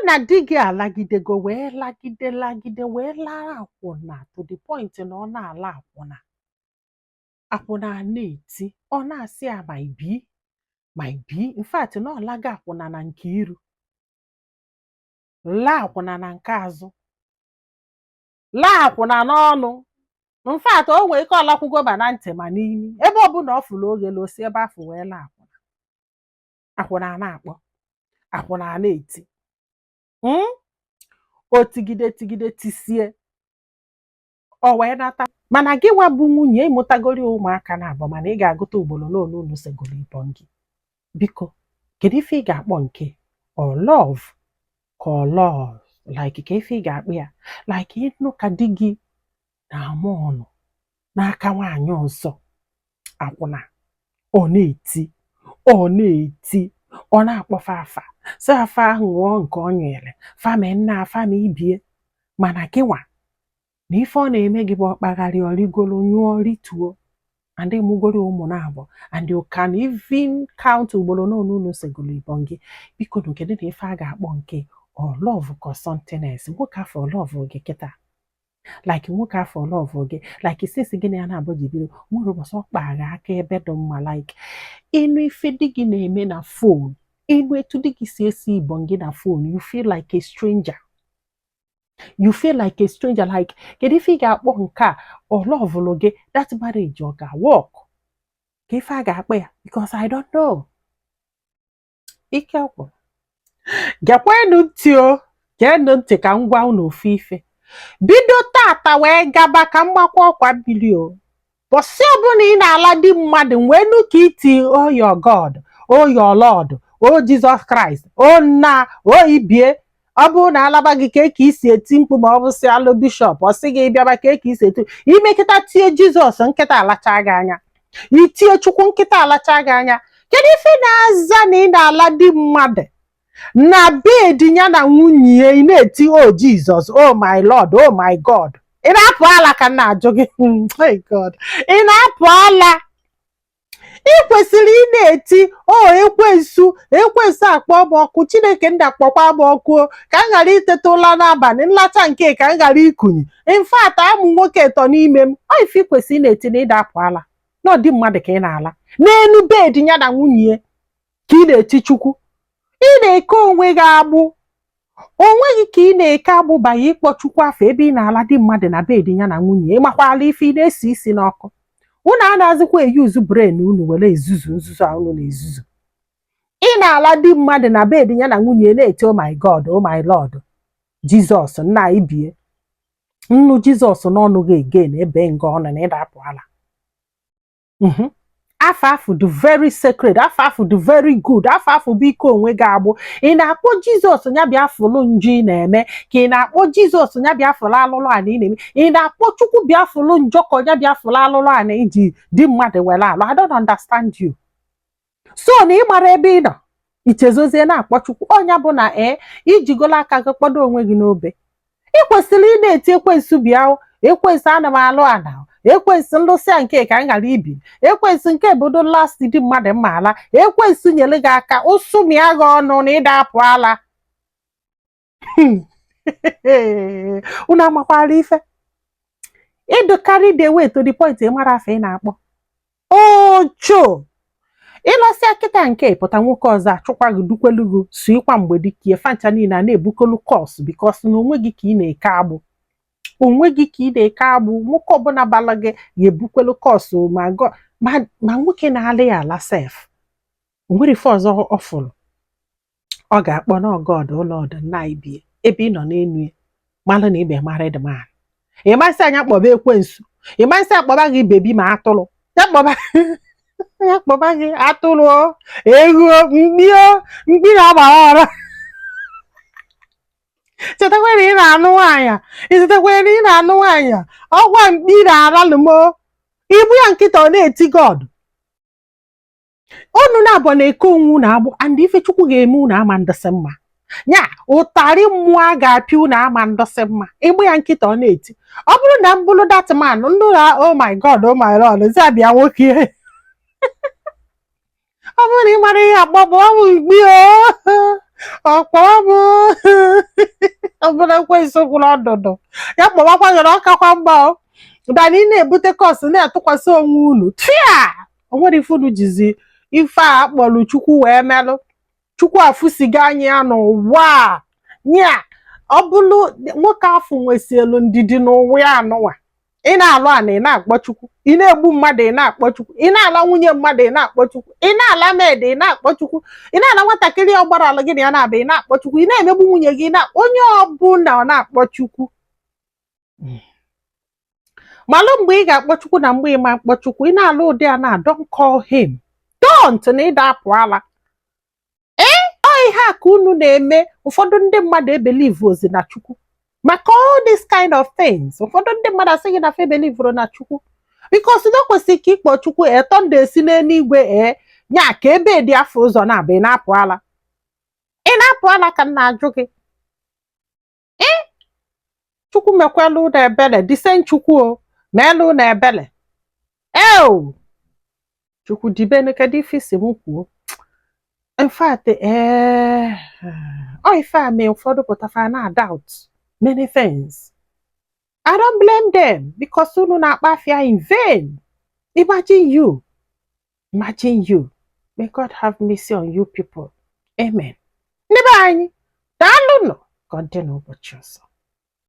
na di gị alagidego wee lagide lagide wee laa akwụna, to the point na ọ na-ala akwụna, akwụna a na-eti, ọ na-asị ya, "My bae, my bae." In fact, na ọ laga akwụna na nke iru, laa akwụna na nke azụ, laa akwụna n'ọnụ. In fact, o nwee ike ọlakwugo ma na ntị ma n'imi. Ebe ọbụla ọ fụrụ oghele, osi ebe afọ wee laa akwụna. Akwụna a na-akpọ, akwụna a na-eti. O tigide tigide tisie, o wee nata. Mana gị nwa bụ nwunye, ịmụtagori ụmụaka na abụọ, mana ị ga-agụta ugboro n'ole unu segoro ịbọ gị. Biko, kedu ife ị ga-akpọ nke ọ love ka ọ love? Like, ka ife ị ga-akpọ ya? Like, ịnụ ka di gị na-ama ọnụ n'aka nwaanyị ọzọ, akwụna, ọ na-eti, ọ na-eti, ọ na-akpọfa afa, sị afa ahụ ṅụọ nke ọ nyere fami nna fami ibie. Mana gịnwa na ife ọ na-eme gị bụ ọkpagharị, ọrigolo nyụọ rituo, and ịmụgoro ụmụ na abụọ, and you can even count ugboro n'ole unu segoro ibọn gị. Biko nụ, kedu na ife a ga-akpọ nke ọ love ka something else? Nwoke afọ love gị kịta, like, nwoke afọ love gị, like, since gị na ya na-abụ ji bido, nwere ụbọchị ọ kpagha aka ebe dị mma? Like, ịnụ ife di gị na-eme na phone, ịnụ etu di gị si esi ibọn gị na phone, you feel like a stranger, you feel like a stranger. Like, kedu ife ị ga-akpọ nke a? Ọ lovelụ gị? That marriage, ọ ga-work? Ka ife a ga-akpọ ya? Because I don't know. Ike gwụrụ. Gekwenụ ntị o, geenụ ntị ka m gwa unu ofu ife. Bido tata wee gaba, ka m gbakwa ọkwa mmiri o. Bọsị ọbụla ị na-ala di mmadụ wee nụ ka iti, "Oh your God, oh your Lord, oh Jesus Christ, oh nna, oh ibie," ọ bụrụ na alaba gị ka isi eti mkpu, ma ọ bụ si alụ bishọp, ọ sị gị bịaba ka isi eti imekịta, tie Jizọs, nkịta alacha gị anya. Itie Chukwu, nkịta alacha gị anya. Kedu ife na-aza na ị na-ala di mmadụ na bed ya na nwunye ya, ị na-eti, "Oh Jesus, oh my Lord, oh my God"? Ị na-apụ ala ka m na-ajụ gị? My God, ị na-apụ ala? Ị kwesịrị ị na-eti, "O ekwensu, ekwensu, akpọ m ọkụ. Chineke ndị akpọkwa m ọkụ o, ka m ghara iteta ụla n'abalị nlacha nke, ka m ghara ikunyi." In fact, amụ nwoke tọ n'ime m. Ọ ife ị kwesịrị ị na-eti na ịda apụ ala na ọdị mmadụ ka ị na-ala n'elu bed ya na nwunye ya, ka ị na-eti Chukwu. Ị na-eke onwe gị agbụ, onwe gị ka ị na-eke agbụ banye ịkpọ Chukwu afọ ebe ị na-ala di mmadụ na bed ya na nwunye. Ịmakwala ife ị na-esi isi n'ọkụ? Unu a na-azịkwa eyuzu brain unu were ezuzu nzuzu a unu na-ezuzu. Ị na-ala di mmadụ na bed ya na nwunye, na-eti, "Oh my God, oh my Lord, Jizọs nna ibie." Nnu Jizọs n'ọnụ gị again, ebe nga ọnụ na ịda apụ ala. Afọ afụ dị very sacred, afọ afụ dị very good, afọ afụ bụ ike onwe gị agbụ. Ị na-akpọ Jizọs ya bịa fụlụ njọ ị na-eme, ka ị na-akpọ Jizọs ya bịa fụlụ alụlụ ana ị na-eme? Ị na-akpọ Chukwu bịa fụlụ njọ, ka ya bịa fụlụ alụlụ ana iji di mmadụ were alụ? I don't understand you. So na ị mara ebe ị nọ, ichezozie na-akpọ Chukwu ọnya bụ na ee, ijigola aka gị kpọdo onwe gị n'obe. Ị kwesịrị ị na-eti, "Ekwensu bịa, ekwensu, ana m alụ ana. Ekwensu, nlụsịa nke ka m ghara ibi. Ekwensu, nke bodo last di mmadụ mma ala. Ekwensu nyere gị aka, ụsụ mịa gị ọnụ na ịda apụ ala." Unu amakwara ife ịdụkarị the way to the point. Ị mara afọ ị na-akpọ ocho, ịlọsịa kịta nke pụta, nwoke ọzọ achụkwa gị, dukwelu gị suikwa mgbe dịkie fancha niile a na-ebukolu curse, because na onwe gị ka ị na-eke agbụ, onwe gị ka ị na-eke agbụ. Nwoke ọbụla bala gị ga-ebukwelu curse ma ma nwoke na-ala ya ala sef, o nwere ife ọzọ ọ fụrụ ọ ga-akpọ na God ụlọ ọdụ nna ibie ebe ị nọ n'enu ya. Malụ na ibe married man, ị masị anya kpọba ekwensu, ị masị akpọba gị baby, ma atụrụ ya kpọba, ya kpọba gị atụrụ o, ewu o, mkpi o, mkpi na-agbara ọra. Chetakwa na ị na-anụ nwaanyị a, ichetakwa na ị na-anụ nwaanyị a, ọgwa mkpi na-aralụmo igbu ya nkịta, ọ na-eti God. Unu na-abụ na-eke onwe unu agbụ, and ife Chukwu ga-eme unu ama ndọsị mma nya. Ụtarị mmụọ a ga-apịa unu ama ndọsị mma. Ịgbụ ya nkịta, ọ na-eti. Ọ bụrụ na m bụrụ that man ndụ na, "Oh my God, oh my Lord," zi abịa nwoke. Ọ bụrụ na ị mara ihe akpọ bụ, ọ bụ mkpi o, ọkpọ bụ. Ọbụla ekwensu gwụrụ ọdụdụ ya kpọwakwa gị na ọkakwa mgba o dana. Ị na-ebute curse na-atụkwasị onwe unu tia. O nwere ife unu jizi ife a akpọrọ Chukwu wee melụ. Chukwu afụsigo anya ya n'ụwa a. Nya ọ bụrụ nwoke afọ nwesielu ndidi n'ụwa ya anụwa. Ị na-alụ ana, ị na-akpọ Chukwu. Ị na-egbu mmadụ, ị na-akpọ Chukwu. Ị na-ala nwunye mmadụ, ị na-akpọ Chukwu. Ị na-ala maid, ị na-akpọ Chukwu. Ị na-ala nwatakịrị ọgbara alụ gị na ya na-abịa, ị na-akpọ Chukwu. Ị na-emegbu nwunye gị na onye ọbụla, ọ na-akpọ Chukwu. Malụ mgbe ị ga-akpọ Chukwu na mgbe ị ma akpọ Chukwu. Ị na-alụ ụdị a na, don't call him, don't. Na ịda apụ ala. Ee, ọ ihe a ka unu na-eme. Ụfọdụ ndị mmadụ ebelieve ozi na Chukwu maka all this kind of things. Ụfọdụ ndị mmadụ asị gị na fa ebelievero na Chukwu because na o kwesịrị ka ịkpọ Chukwu ee, thunder esi n'eluigwe, ee, nya ka ebe dị afọ ụzọ na-abụ. Ị na-apụ ala, ị na-apụ ala ka m na-ajụ gị. Ee, Chukwu mekwelu unu ebele disen. Chukwu o meelu unu ebele. Eo, Chukwu dibenu. Kedu ife isi m kwuo? In fact, ee, ọ ife a mee ụfọdụ pụtafa na doubt many things. I don't blame them because unu na-akpa afịa in vain. Imagine you, imagine you. May God have mercy on you people. Amen. Ndị be anyị, daalụ nọ. Ka ọ dị n'ụbọchị ọzọ.